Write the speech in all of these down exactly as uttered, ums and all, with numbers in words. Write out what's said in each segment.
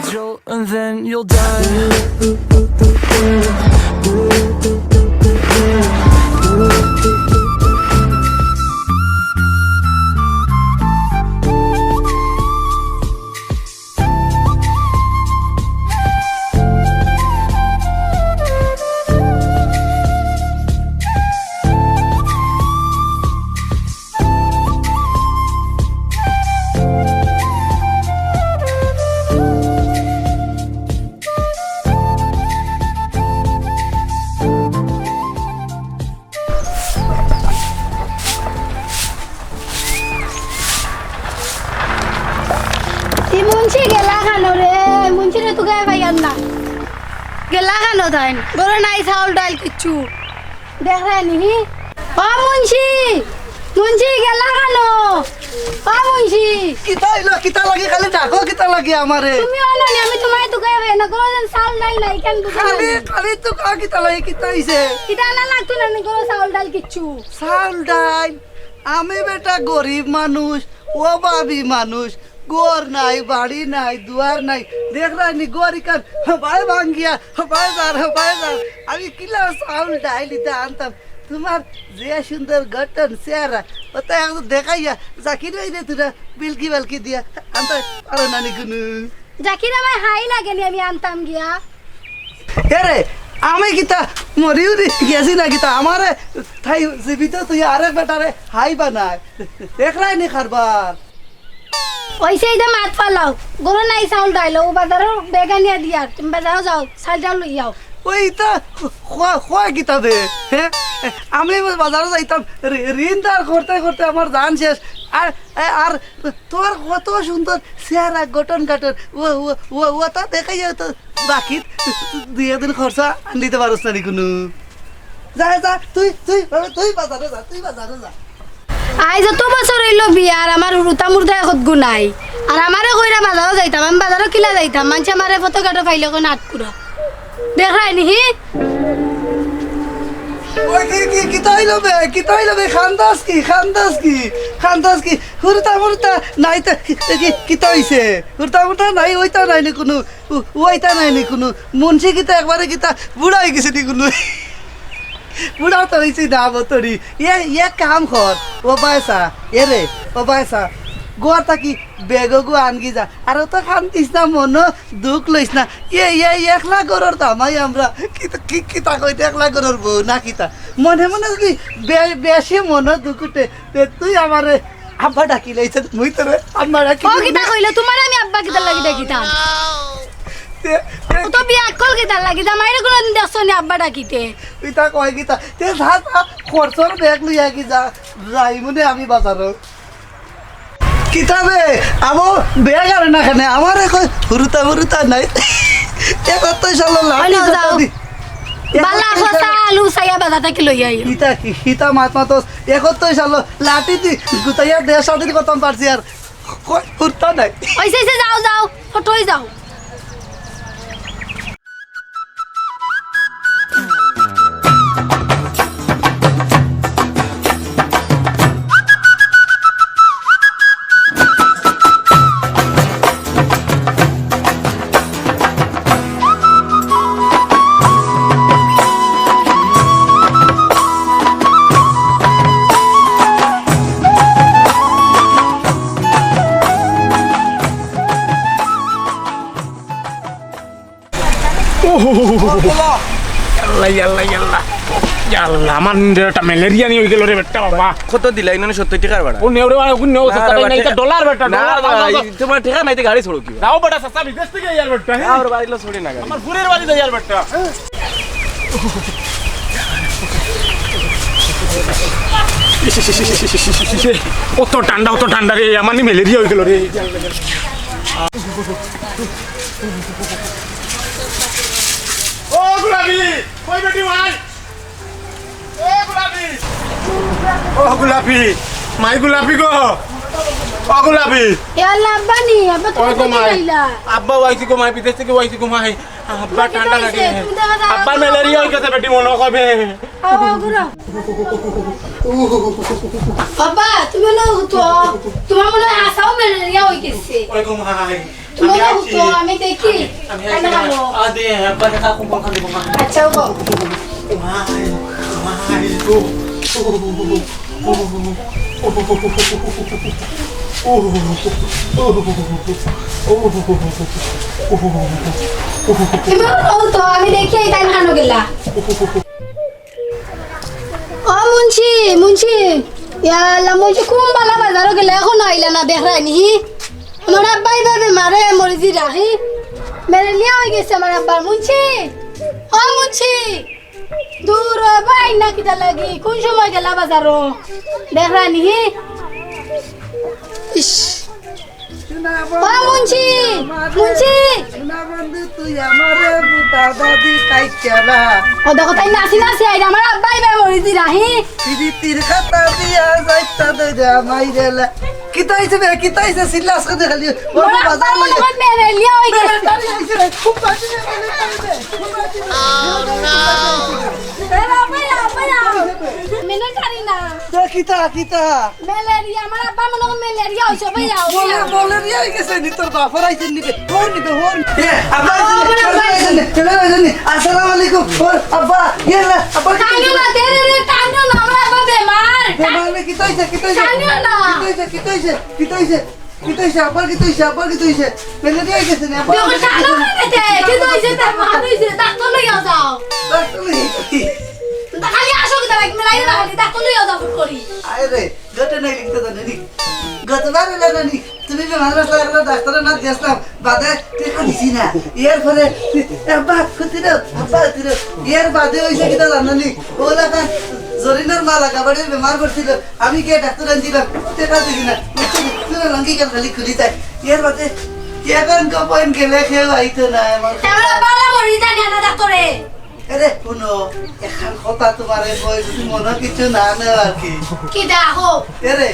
And then you'll die. ই মুন্সি গেলা কানো রে? মুন্সিরে তো গায়ে পাইয়ার না। গেলা কানো তাইন? ঘরো নাই চাউল ডাইল কিচ্ছু। দেখরায় নি? ও মুন্সি! মুন্সি গেলা কানো? ও মুন্সি! কিতা অইলো? কিতা লাগি খালি ডাকো? কিতা লাগি আমারে? তুমি অইলো নি, আমি তুমারে তো গায়ে পাইয়ার না। ঘরো যেন চাউল ডাইল নাই, কেন বুঝো না খালি, নি? খালি তো কা কিতা লাগি? কিতা অইছে? কিতা না লাগতো না নি, ঘরো চাউল ডাইল কিচ্ছু। চাউল ডাইল? আমি বেটা গরিব মানুষ, অভাবি মানুষ, ঘর নাই, বাড়ি নাই, দুয়ার নাই। দেখরায় নি ঘর ইখান, বায় ভাঙ্গিয়া, বায় যার, বায় যার। আমি কিলা চাউল ডাইল ইতা আনতাম? তুমার যে সুন্দর গঠন চেহারা, অতা একটু দেখাইয়া, জাকির ভাইরে তুরা বিলকি বালকি দিয়া আনতায় পারো না নি কুনু? জাকির, আমায় হাই লাগে নি, আমি আনতাম গিয়া। এরে, আমি কিতা মরি উরি গেছি না কিতা? আমারে তাই জীবিত তুই আরেক বেটারে হাই বানায়। দেখরায় নি কারবার? অইছে, ইতা মাত ফালাও। ঘরো নাই চাউল ডাইল, অউ বাজারর ব্যাগ আনিয়া দিয়ার, তুমি বাজারো যাও, চাউল ডাইল লই আও। অউ ইতা কয়, কয় কিতা বে? হে? আমি বাজারো যাইতাম, ঋ-, ঋণ ধার করতে করতে আমার জান শেষ। আর, আর তোর কত সুন্দর চেহারা, গঠন গাঠন, অউ, অউ, অউ, অতা দেখাইয়া তো বাকি দুই একদিন খরচা আন দিতে পারস না নি কুনু। যা, যা, তুই, তুই, তুই বাজারো যা, তুই বাজারো যা। আইজ অত বছর অইলো বিয়া, আর আমার হুরুতা মুরুতা একটগু নাই। আর আমারে কইরা বাজারো যাইতাম, আমি বাজারো কিলা যাইতাম? মানষে আমারে ফটো কাটো পাইলে কইন আটকুরা। দেখরায় নি, হি? ওই কি, কি, কিতা অইলো বে? কিতা অইলো বে? কান্দস কি? কান্দস কি? কান্দস কি? হুরুতা মুরুতা নাই তো, কি, কি, কিতা অইছে? হুরুতা মুরুতা নাই, অইতা নাই নি কুনু। উ-, অইতা নাই নি কুনু। মুন্সি কিতা একবারে কিতা বুড়া অই গেছে নি কুনু? বুড়া তো অইছি না বতরি। এ, এক কাম কর। ও বায়সা, এরে, ও বায়সা। ঘর থাকি ব্যাগগু আনগি যা। আর অত কান্দিস না, মনো দুখ লইস না। এ, এ, একলা ঘরর জামাই আমরা। কিতা, কি, কিতা কইতে একলা ঘরর বউ না কিতা? মনে মনে যদি বে-, বেশি মনো দুখ উঠে, তে তুই আমারে আব্বা ডাকিলে, ইচ্ছা মুই তোরে আম্মা ডাকি ও দিমু। কিতা কইলে? তুমারে আমি আব্বা কিতার লাগি ডাকিতাম? তে, তে, ও তো বিয়াক্কল কিতার লাগি? জামাইরে কুনুদিন দেখছো নি আব্বা ডাকিতে? ইতা কয় কিতা? তে যা, যা, খরচর ব্যাগ লইয়া কি যা, যাইমুনে আমি বাজারো। কিতা বে, আবো ব্যাগ আরে না কেনে? আমারে কয় হুরুতা মুরুতা নাই। এ কত শালা লাঠি অইলো, কত যাও। দি-, এ বালা কত শালা খোসা আলু চাইয়া বাজার থাকি লই আইও। ইতা কি, ইতা মাত মাতস? একত্তর সাল লাঠি দি গুতাইয়া দেড় সাদিন খতম পারছি আর কই হুরুতা নাই। অইছে, অইছে, যাও, যাও, ফটো অই যাও। আল্লাহ, আল্লাহ, আল্লাহ। ইয়া আল্লাহ, আমার একটা ম্যালেরিয়া নি অই গেলো রে বেটা বাবা। কত দিলা? ইনো সত্তর টেকার ভাড়া। ও নেও রে ভাই, ওগুন নেও, না, সস্তা রে নাই, ভাই, এটা ডলার বেটা, না, ডলার, ভাই, ডলার। তোমার টেকা নাই, তো গাড়ি ছড়ো কি? নাও বেটা, সস্তা বিদেশ থাকি আইয়ার বেটা। না, ওর বাড়ি লো ছড়ি না গাড়ি। আমার ফুরের বাড়ি যাইয়ার বেটা। ইস, ইস, ইস। অত ঠান্ডা, অত ঠান্ডা রে, আমার নি ম্যালেরিয়া অই গেলো রে। ও গোলাপি, কই বেটি মাই? ও গোলাপি, ও গোলাপি, মাই গোলাপি গো, ও গোলাপি। এ আল্লাহ, আব্বা নি, আব্বা তুমি ওই গো কোথায় মাই, গেলা? আব্বা আইছি গো মাই, বিদেশ থাকি আইছি গো মাই। আব্বা ঠান্ডা লাগে। তুমি দেখা যায় আব্বা আব্বা ম্যালেরিয়া অই গেছে বেটি মনো কবে। আও, আও, ঘুরো। বাবা, তুমি না উঠো। তোমার মনে হয় আসাও ম্যালেরিয়া অই গেছে। ওই গো মাই। আমি মনে আছি। হতো, আমি দেখি। আমি আছি। আচ্ছা, ও বাবা। ওয়াই, ওয়াই, ও, ও, ও, ও। তুমি বলো তো, আমি দেখি এই টাইম কানো গেলা। ও মুন্সি, মুন্সি, ইয়া আল্লাহ, মুন্সি কোন বালা বাজারো গেলা, এখনো আইলা না, দেখরায় নি? আমার আব্বায় ভাবে মারে মরিজি রাখি, মেলেরিয়া অই গেছে আমার আব্বার। মুন্সি, ও মুন্সি, দূর ও ভাই না কিতা লাগি, কোন সময় গেলা বাজারো, দেখরায় নি? ইস। ও মুন্সি, মুন্সি। সোনা বন্ধু, তুই আমারে বুতা দাদি কাইচালা। ও দেখো, তাই নাচি নাচি আইরা, আমার আব্বায় ভাবে মরিজি রাখি। দিদি তীর খাতা দিয়া যাইতা দইরা মাইরেলা। কিতা অইছে বে? কিতা অইছে? চিল্লাস কেনে খালি? ওর মোর বাজার আব্বার লইয়া। মনে হয় মেলেরিয়া অই গেছে। মেলেরিয়া অইছে রে। খুব বাজে মেলেরিয়া অইছে। খুব বাজে মেলেরিয়া অইছে। এ বাবা, বাবা। মেনে ছাড়ি না। তো কিতা, কিতা? মেলেরিয়া, আমার আব্বা মনে হয় মেলেরিয়া অইছে, ভাইয়া। বলে, মেলেরিয়া অই গেছে নি? তোর বাপর আইছে নি বে? ওর নি বে, ওর নি। এ, আব্বা আইছে নি? ও, আমার আব্বা আইছে নি? চলে আইছে নি? আসসালামু আলাইকুম। ওর আব্বা, ইয়ে না, আব্বা, কিতা অইছে? টানো না, দে রে, দে, টানো না, আমার আব্বা বেমার। বেমার নি? কিতা অইছে? কিতা অইছে? টানো না। কিতা অইছে? কিতা অইছে? কিতা অইছে? কিতা অইছে? আব্বার কিতা অইছে? আব্বার কিতা অইছে? মেলেরিয়া অই গেছে নি? আব্বা দেখো, টানো না, দে, দে, কিতা অইছে? তার মা অইছে, ডাক্তার লইয়া যাও। ডাক্তার লইয়া যাও। খালি আসো, কিতা লাগে, মেলাই না, খালি ডাক্তার লইয়া যাও, ফুট করি। আরে, গত নাই লিখতে জানে নি? গতবার হলো না নি? তুমি যে মানুষ লাগলো, ডাক্তারের না গেছিলাম, বাদে টেকা দিছি না। এর পরে, আব্বা, কুতিরো, আব্বা, কুতিরো। এর বাদে অইছে কিতা জানো নি? ওলা খান, জরিনার মা লাগাবাড়ির বেমার করছিল। আমি গিয়া ডাক্তার আনছিলাম, টেকা দিছি না। বুঝছো নি? তুই না লঙ্গি কেন খালি খুলি তাই। এর বাদে, এখন গোপন গেলে কেউ আইতো না, আমার এবার বালা মরি জানি না ডাক্তারে। এরে, হুনো, এখান কথা তোমারে কই, যদি মনে কিছু না নেও আর কি। কিতা কও? এরে,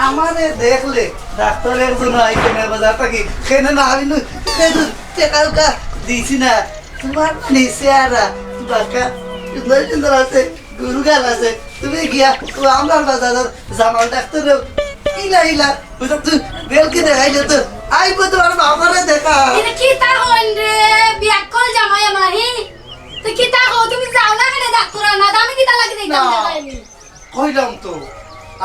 আমারে দেখলে ডাক্তার একজন আইতে না, বাজার থাকি কেনে না আমি নু, সেদিন টেকা উকা দিছি না। তোমার নিচে আর বাঁকা সুন্দর সুন্দর আছে, গুরু গাল আছে। তুমি গিয়া ও আমরার বাজারর জামাল ডাক্তাররে ইলা ইলা, বুঝছো, তুই বেলকে দেখাইলে তো আইবো তোমার বাবারে দেখা। এটা কিতা কইন রে, বিয়াক্কল জামাই আমার, হি? তো কিতা কও, তুমি যাও না কেনে ডাক্তার আনাত? আমি কিতা লাগি যাইতাম না। দেখাইনি? কইলাম তো,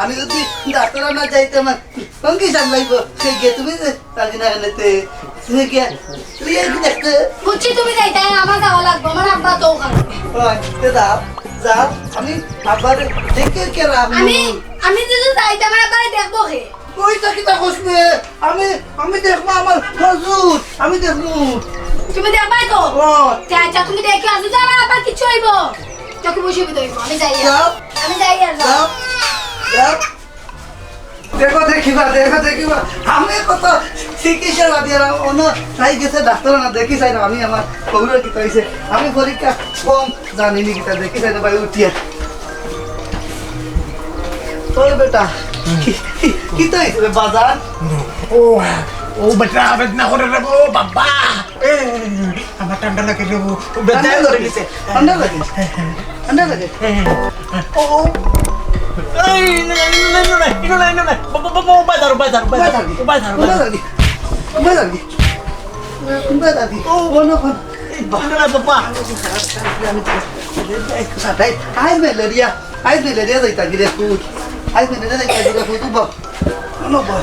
আমি যদি ডাক্তার আনাত যাইতাম, আর কোন কি সামলাইবো? সে গিয়ে তুমি যে রাজি না কেনে তে, তুমি গিয়া, তুমি এই দেখতে। বুঝছি তুমি যাইতায়, আমার যাওয়া লাগবো, আমার আব্বা তো ওখানে। ওই, তে যাও, যাও, আমি আব্বারে দেখে কে রাখবো। আমি, আমি যদি যাইতাম, আমার আব্বারে দেখবো কে? ওই তো কিতা কস নে? আমি, আমি দেখবো আমার হুজুর, আমি দেখবো। তুমি দেখবায় তো? ও। আচ্ছা, আচ্ছা, তুমি দেখি আসো, যাও, আমার আবার কিছু হইব। তোকে বসে বিদায় হইব, আমি যাই আর। যাও। আমি যাই আর, যাও। যাও, যাও। দেখো, দেখিবা, দেখো, দেখিবা। আমি কত চিকিৎসা বাদ দিলাম, অন্য তাই গেছে ডাক্তার না দেখি চাই না, আমি আমার বউরে কিতা হইছে। আমি পরীক্ষা কম জানি নি কিতা দেখি চাই না ভাই, উঠিয়া। ওই বেটা, কি, কি, কিতা হইছে রে বাজার? ও, ও বেটা, বেদনা করে রে, ও বাবা। এ, আমার ঠান্ডা লাগে রে, ও বেদনা ঠান্ডা করে লাগে? গেছে। ঠান্ডা লাগে? ঠান্ডা লাগে? ও, ও। এই, না, না, না, না, না, না, না, না। বাবা, বাবা, ও বাজার, বাজার, বাজার, বাজার কি? বাজার, বাজার। বাজার কি? বাজার কি? বাজার কি? ও, বলো, বলো। এই বাবা, বাবা। আইজ ম্যালেরিয়া, আইজ ম্যালেরিয়া যাইতা গিরে ফুট। আইজ ম্যালেরিয়া যাইতা গিরে ফুট, উবা। উবা।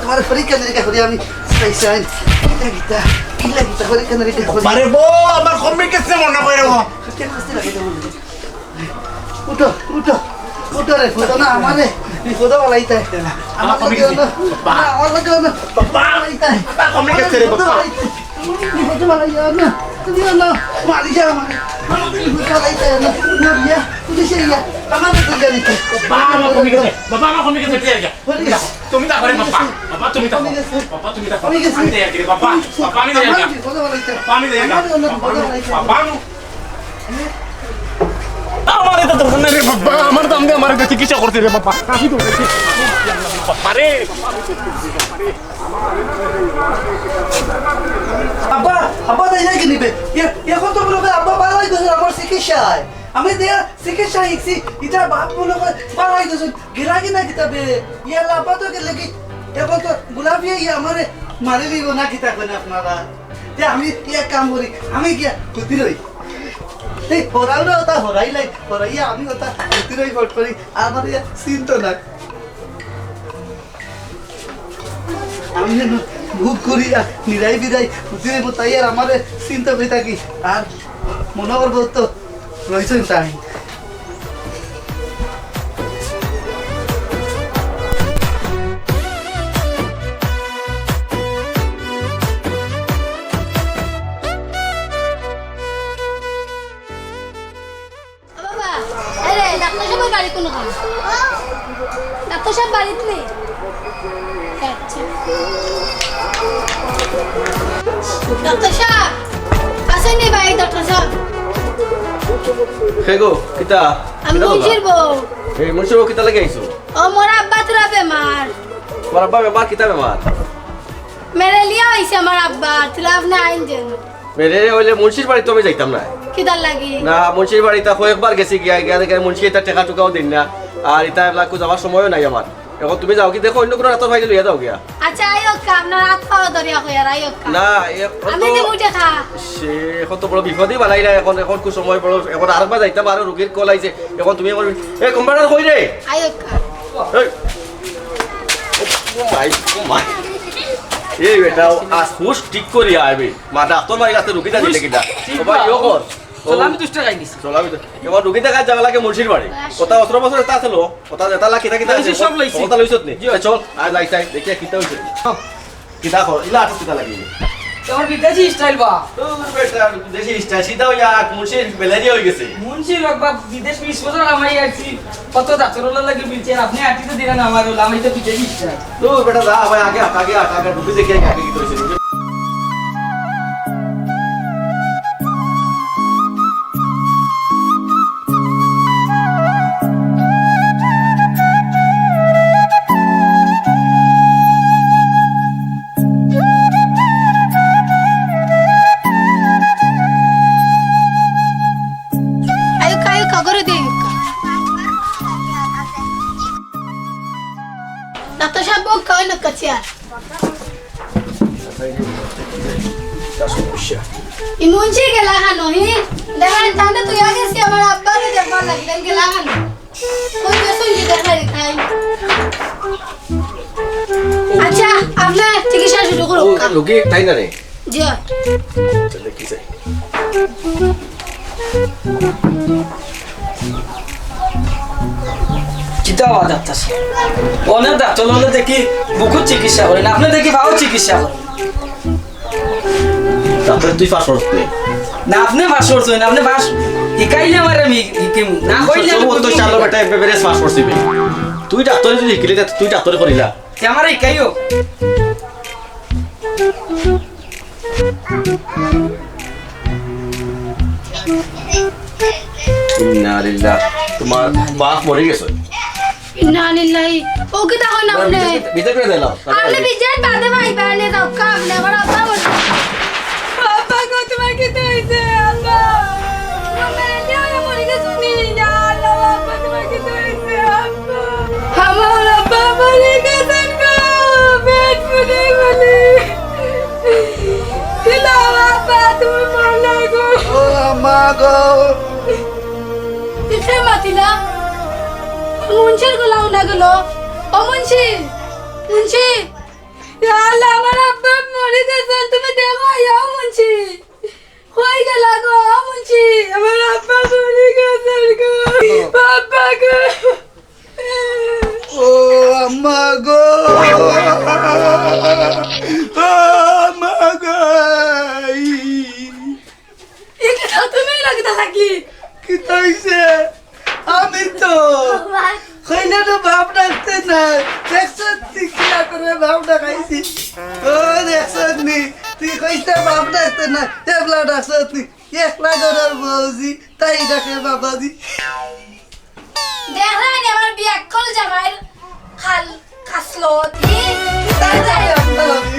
তোমার পরীক্ষা নিরীক্ষা করি আমি চাই চাই। কিতা কিতা, কিতা কিতা পরীক্ষা নিরীক্ষা করি। আরে বো, আমার কমে গেছে মনে করে বো। কেন আসতে লাগে তো বলুন? উঠো, উঠো, উঠো রে, ফুটো না, আমারে বিপদে ফালাইতায়। আমার আমার কমে লগে গেছে। অনো, বাবা। না, আমার লগে অনো। বাবা। ফালাইতায়। বাবা, কমে গেছে রে, বাবা। বিপদে ফালাইতায়। তুমি বিপদে ফালাইও না, তুমি অনো, মারি যাও আমারে। আমারে বিপদে ফালাইতায় না। মরিয়া, পুলিশে ইয়া, আমারে তো জানিতে। বাবা, আমার কমে গেছে। বাবা, আমার কমে গেছে, ঠিক আছে। তুমি তা করে, বাবা। বাবা, তুমি তা করো। কমে গেছে। বাবা, তুমি তা করো। কমে গেছে। আমি যাই আর কি রে, বাবা। বাবা, আমি যাই আর কি। আমার বিপদে ফালাইতায়। বাবা, আমি যাই আর কি। আমার অনো বিপদে ফালাইতায়। বাবা, আমি আমার এটা দরকার নাই রে বাবা, আমার দাম দিয়ে আমার এটা চিকিৎসা করতে রে বাবা। আমি তো দেখি, আরে বাবা রে। আব্বা, আব্বা, তাই নাকি নিবে? এ-, এখন তো মনে হয় আব্বা ভালো হইতেছে আমার চিকিৎসায়। আমি দেয়া চিকিৎসা শিখছি, এটা বাপ মনে হয় ভালো হইতেছে। গেলা কি না কিতাবে? ইয়াল্লা, আব্বা তো গেলে কি? এখন তো গোলাপি ইয়ে আমারে মারি দিব না, কিতা কইন আপনারা? তে আমি এক কাম করি, আমি গিয়া হুতি রই। এই হরাউরা ওটা হরাই লাই, হরাইয়া আমি ওটা হুতি রই ফট করি, আমার ইয়া চিন্তা নাই। আমি যেন ভুক করিয়া নিরাই বিরাই হুতি রইব, তাই আর আমারে চিন্তা হয়ে থাকি। আর মনে করবো তো রইছইন তাই। ও বাবা, আরে, ডাক্তার সাহেবের বাড়ি কোনখান? ডাক্তার সাহেব বাড়িত নেই? আচ্ছা। ডাক্তার সাহেব, আছেন নি ভাই, ডাক্তার সাহেব? কে গো, কিতা? আমি কিতা বাবা? মুন্সির বউ। এই মুন্সির বউ কিতা লাগি আইছো? ও, মোর আব্বা তোরা বেমার। তোমার আব্বা বেমার, কিতা বেমার? ম্যালেরিয়া হইছে আমার আব্বা, তোরা আপনি আইন যেন। মেরে অইলে মুন্সির বাড়িত আমি যাইতাম না। কিতার লাগি? না, মুন্সির বাড়িত কয়েকবার গেছি, গিয়া, গিয়া দেখি মুন্সি ইতা টেকা টুকাও দিন না। আর ইতা এলাকু যাওয়ার সময়ও নাই আমার। এখন তুমি যাও কি দেখো, অন্য কোনো রাতর ভাইরে লইয়া যাও গিয়া। আচ্ছা, আইও কা, আপনার হাত পাও ধরিয়া কই আর আইও কা। না, এখন আমি তো দিমু টেকা। সে, এখন তো বড় বিপদই বানাইলা, এখন, এখন খুব সময় বড়, এখন আরেকবার যাইতাম, আরো রুগীর কল আইছে। এখন তুমি আমার, এ, কম্পাউন্ডার কই রে? আইও কা। এই। ও মাই, ও মাই। এই বেটা, আজ হুশ ঠিক করি আইবে। মা, ডাক্তার বাড়ি কাছে রুগী থাকে কিনা? ও ভাই, ইয়ো কর। চল, আমি দুষ্টা খাই দিছি। চল, আমি তো, এবার রুগী দেখার যাওয়া লাগে মুন্সির বাড়ি। ওটা অস্ত্র বস্ত্র তা ছিল, ওটা যেটা লাগে, কিতা কিতা এই যে আছে, সব লইছি। ওটা লইছত নি? জি। এ, চল, আর যাই, যাই, দেখি কিতা হইছে। কিতা কর, ইলা আটক কিতা লাগি? তোমার বিদেশি স্টাইল বা? তোর বেটা, বিদেশি স্টাইল, সিধা হইয়া মুন্সির ম্যালেরিয়া হয়ে গেছে। মুন্সির বাবা, বিদেশ বিশ বছর কামাই আইছি, কত ডাক্তার হলো লাগে বলছে, আর আপনি আটিতে দিলেন আমার হলো, আমি তো বিদেশি স্টাইল। তোর বেটা, যা ভাই, আগে আট, আগে আট, আগে ঢুকে দেখি আগে কিতা হইছে। আয়ুকা, আয়ুকা, গরু দে, আয়ুকা। ডাক্তার সাহেব, বউক্কা, অইন অক্কা চেয়ার। ই মুন্সি গেলা খানো, হি? দেখেন, তাহলে তুই আগে সে আমার আব্বারে দেখবার লাগলেন, গেলা খানো। কই গেছইন যে দেখা রে তাই? আচ্ছা, আপনি চিকিৎসা শুরু করুন। ও, রোগী তাই না রে? জি অয়। আচ্ছা, দেখি যাই। কিতা অয় ডাক্তার সাহেব? অনেক ডাক্তার অকলে দেখি বুকুর চিকিৎসা করেন, আপনি দেখি পাওর চিকিৎসা করেন। ডাক্তার, তুই পাস করছ নি? না, আপনি পাস করছেন, আপনি পাস। হিকাইলে আমার আমি হিকিম। না কইলে আমি সব তো কইতে চালো না। বেটা, এমবিবিএস পাস করছি বে। তুই ডাক্তারি যদি হিকিলে, তে তুই ডাক্তারি করিলা। তে আমার হিকাইও। ইন্না লিল্লাহ। তোমার বাপ মরি গেছে। ইন্না লিল্লাহি। ও কিতা কইন আপনে? ভিতরে, ভিতরে করে দিলাম। আপনে বিজয় বাদে ভাই বানে যাও কা আপনে, আমার আব্বা মরি। আব্বা গো, তোমার কিতা হইছে? আব্বা। আমার মেয়ে নিয়ে মরি গেছে নি? ইয়া আল্লাহ, আব্বা, তোমার কিতা হইছে? আব্বা। আমার আব্বা মরি গেছেন গো, পেট ফুলে ফুলে। দিলাম আব্বা, তুমি মরলা গো। ও আম্মা গো। কিসে মাতিলা? মুন্সির গলা হুনা গেল। ও মুন্সি, মুন্সি। ইয়া আল্লাহ, আমার আব্বা মরি গেছেন, তুমি দেখো, ইয়া মুন্সি। কই গেলা গো, ও মুন্সি? আমার আব্বা মরি গেছেন গো। আব্বা গো। ও আম্মা গো, ও আম্মা গো। ইটা তুমি লাগি থাকি। কিতা হইছে? আমি তো। কইলে তো বাপ ডাকতে না। দেখছত তুই কিলা করে বাপ ডাকাইছি? ও, দেখছত নি? তুই কইতে বাপ ডাকতে না। এবলা ডাকছত নি? একলা ঘরর বউজি, তাই ডাকে বাবাজি। দেখরা নি আমার বিয়াক্কল জামাইর খাল-, খাসলত, হি? তাই ডাকে বাবাজি।